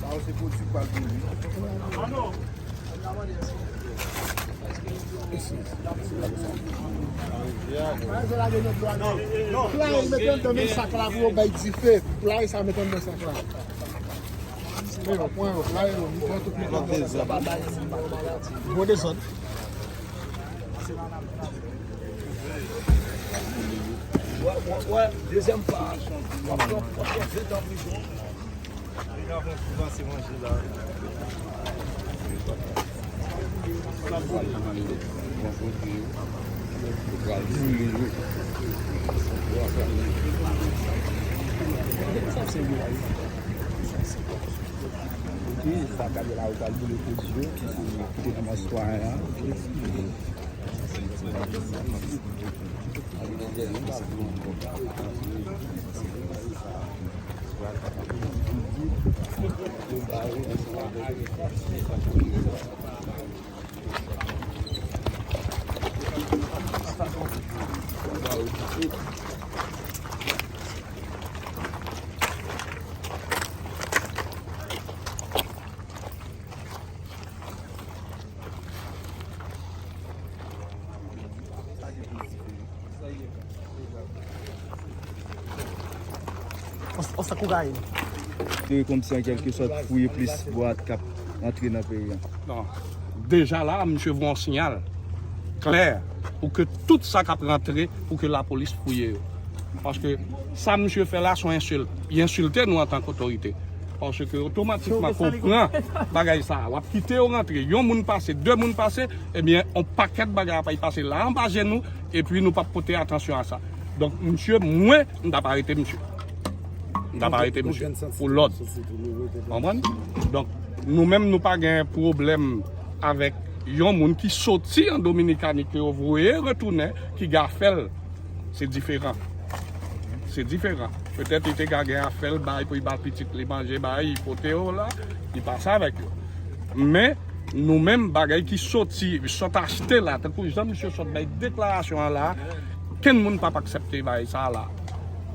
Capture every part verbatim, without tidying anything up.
Sa yo se pwodui k pral pou li. Pla yo mete anndan menm sak la pou yo bay dife. Pla sa mete anndan sak la. Men yo pran yo, pla yo, li pran tout mete anndan sak la. Bon desann. Wè, wè, wè, dezyèm pa. W ap pran, w ap pran ven tan prizon. Li ka pran kou pase manje la. Sa se yo. Ok, sa gade la, yo pral boule pwodui yo, ki se ki te nan mòso a, ok. On, on sa kokayin. Konsidere kòmsi an kèlke sòt fouye plis bwat k ap rantre nan peyi a. Non. Deja la, misye voye yon siyal klè pou ke tout sa k ap rantre, pou ke lapolis fouye yo. Paske sa misye fè la, se yon ensilt. Li ensilte nou antanke otorite. Paske otomatikman, ke w pran bagay sa, w ap kite yo rantre. Yon moun pase, de moun pase, ebyen, yon pakèt bagay ap pase la anba je nou, epi nou p ap pote atansyon a sa. Donk, misye, mwen, m t ap arete misye. M t ap arete misye pou lòd. Konprann? Donk, nou menm, nou pa gen pwoblèm avèk yon moun ki soti an Dominikani, ke yo voye retounen, ki gen afè l. Se diferan. Se diferan. Petèt li te ka gen afè l bay pou li ba pitit li manje, bay, li pote yo la, li pase avèk yo. Men, nou menm, bagay ki soti, sot achte la, tankou jan misye sot bay deklarasyon an la, kenn moun p ap aksepte bagay sa la.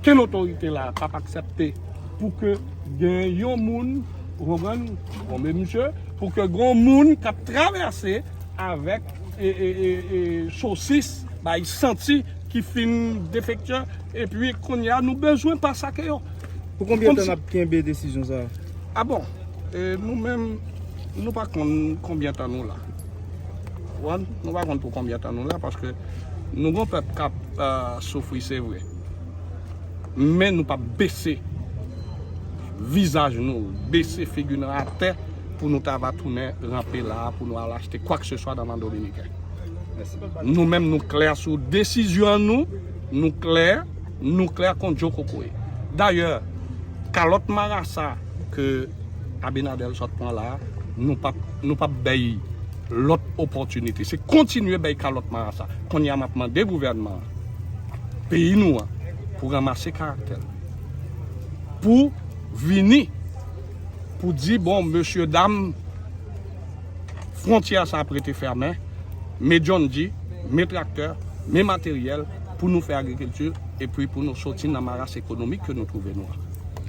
Kenn otorite la p ap aksepte pou ke gen yon moun, ou konprann, bon, men misye, pou ke gen yon moun k ap travèse avèk, e, e, e, e, sosis, bay santi ki fin defektye, epi kounye a nou bezwen pa sake yo. Pou konbyen tan n ap kenbe desizyon sa a? A bon, e, nou menm, nou pa konn konbyen tan nou la. Ou konprann? Nou pa konn pou konbyen tan nou la, paske nou gon pèp k ap, e, soufri, se vre. Men nou p ap bese vizaj nou, bese figi nou atè pou nou ta va tounen ranpe la a, pou nou al achte kwakeseswa nan men dominiken. Nou menm, nou klè sou desizyon nou, nou klè, nou klè kon djo kokoye. Dayè, kalòt marasa ke Abinader sot pran la, nou p ap, nou p ap bay lòt opòtinite. Se kontinye bay kalòt marasa. Kounye a, m ap mande gouvènman an, peyi nou an, pou ranmase karaktè l. Pou vini, pou di, bon, mesye dam, fwontyè sa ap rete fèmen, men John G, men traktè, men materyèl, pou nou fè agrikilti, epi pou nou soti nan maras ekonomik ke nou twouve nou an.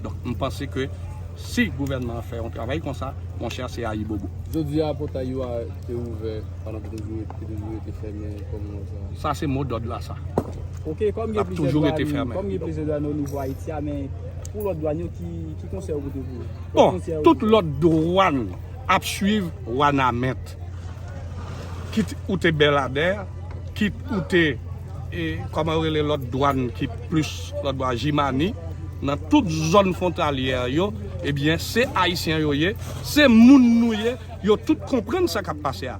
Donk, m panse ke si gouvènman an fè yon travay konsa, monchè, se ayibobo. Jodi a, pòtay yo a te ouvè, pandan ki te toujou, ki te toujou rete fèmen, kòman sa? Sa se mo dòd la, sa. Ok, kòm gen plizyè dwàn, kòm gen plizyè dwàn o nivo Ayiti a, men pou lòt dwàn yo, ki, ki konsèy ou pote pou yo? Bon, tout lòt dwàn ap swiv Wanament. Kit ou te Bèladè, kit ou te, e, kòman yo rele lòt dwàn ki plis lòt bò a, Jimani, nan tout zòn fwontalyè yo, ebyen, se Ayisyen yo ye, se moun nou ye, yo tout konprann sa k ap pase a.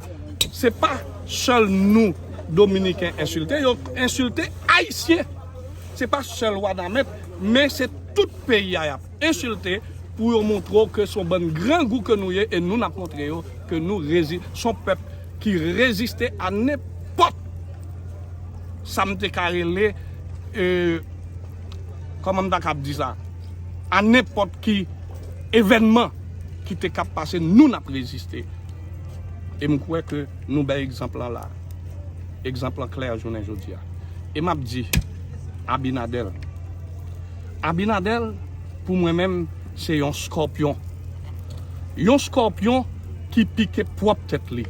Se pa sèl nou, Dominiken, ensilte, yo ensilte Ayisyen. Se pa sèl Wanament, men se tout peyi a y ap ensilte pou yo montre w ke se yon bann grangou ke nou ye, e nou n ap montre yo ke nou rezi-, se yon pèp ki reziste a nenpòt sa m te ka rele, e, kòman m ta kab di sa? A nenpòt ki evènman ki te kab pase, nou n ap reziste. E m kwè ke nou bay egzanp lan la. Egzanp lan klè jounen jodi a. E m ap di, Abinadèl. Abinadèl, pou mwen menm, se yon skòpyon. Yon skòpyon ki pike pwòp tèt li,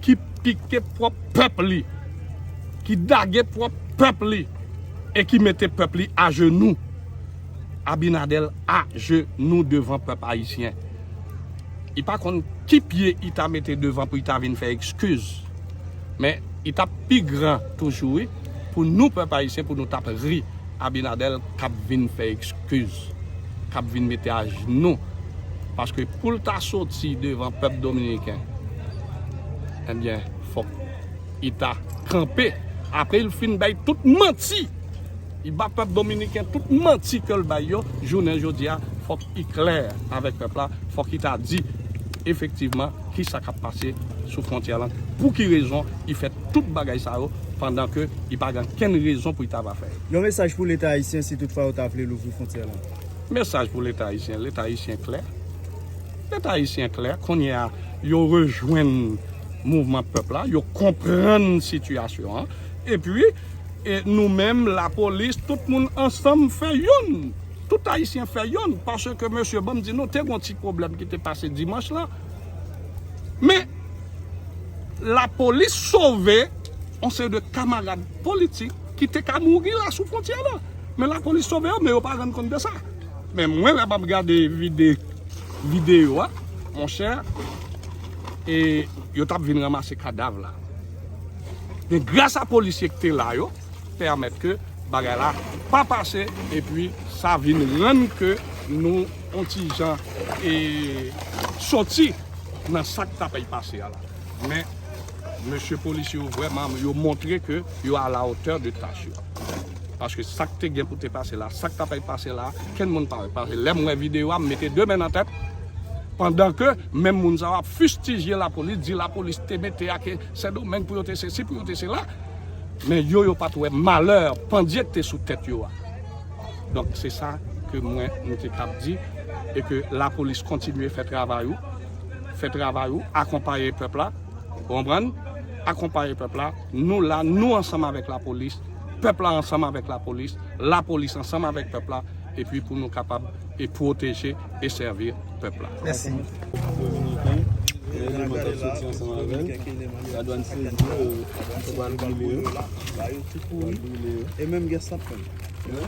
ki pike pwòp pèp li, ki dage pwòp pèp li, e ki mete pèp li ajenou. Abinadèl ajenou devan pèp ayisyen. Li pa konn ki pye li ta mete devan pou li ta vin fè ekskiz. Men, li t ap pi gran toujou, wi, pou nou, pèp ayisyen, pou nou t ap ri Abinadèl k ap vin fè ekskiz, k ap vin mete ajenou. Paske pou l ta soti devan pèp dominiken, ebyen, fòk li ta kanpe. Apre l fin bay tout manti, li ba pèp dominiken tout manti ke l bay yo, jounen jodi a, fòk li klè avèk pèp la, fòk li ta di efektivman kisa k ap pase sou fwontyè lan, pou ki rezon li fè tout bagay sa yo, pandan ke li pa gen kenn rezon pou li ta va fè yo. Yon mesaj pou Leta ayisyen si toutfwa yo ta vle louvri fwontyè lan. Mesaj pou Leta ayisyen, Leta ayisyen klè. Leta ayisyen klè, kounye a, yo rejwenn mouvman pèp la, yo konprann sitiyasyon an. Epi, e nou menm, lapolis, tout moun ansanm fè youn. Tout ayisyen fè youn, paske mesye, ban m di nou, te gon ti pwoblèm ki te pase dimanch lan. Men, lapolis sove yon seri de kamarad politik ki te ka mouri la sou fwontyè lan. Men lapolis sove yo, men yo pa rann kont de sa. Men mwen, lè m ap gade vide-, videyo a, monchè, e yo t ap vin ranmase kadav la. Men gras a polisye ki te la yo, pèmèt ke bagay la pa pase, epi sa vin rann ke nou on ti jan e soti nan sa k t apèy pase a la. Men, mesye polisye yo vrèman, yo montre ke yo à la hauteur de tâche yo. Paske sa k te gen pou te pase la, sa k t apèy pase la, kenn moun pa wè. Paske lè m wè videyo a, m mete de men nan tèt, pandan ke menm moun sa yo ap fistijye lapolis, di lapolis te mete ak Sendomeng pou yo te sesi, pou yo te sela. Men yo, yo pa t wè malè pandye k te sou tèt yo a. Donk, se sa ke mwen, m te kab di, e ke lapolis kontinye fè travay ou, fè travay ou, akonpaye pèp la, ou konprann? Akonpaye pèp la, nou la, nou ansanm avèk lapolis, pèp la ansanm avèk lapolis, lapolis ansanm avèk pèp la, epi pou nou kapab e pwoteje e sèvi pèp la. Mèsi. Dominiken, eleman k ap soti ansanm avè l. Ladwàn sezi yo, yo pral brile yo. Yo pral brile yo. E menm gès ap fè.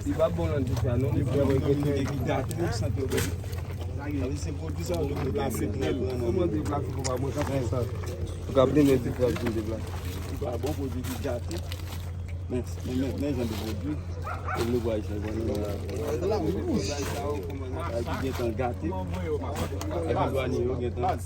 Li pa bon nan di sa, non, li vrèman gen ki gate. Sa vle se pwodui sa yo deplase trè lwen. Kòman deplase kòman mwen ka fè sa? Ou ka blimen deplase, vin deplase. Li pa bon, pwodui ki gate. Men, men, men, men jan de pwodui. Ke nou vwayi sa, vwayi nan la. Ki gentan gate. Epi dwanye yo gentan.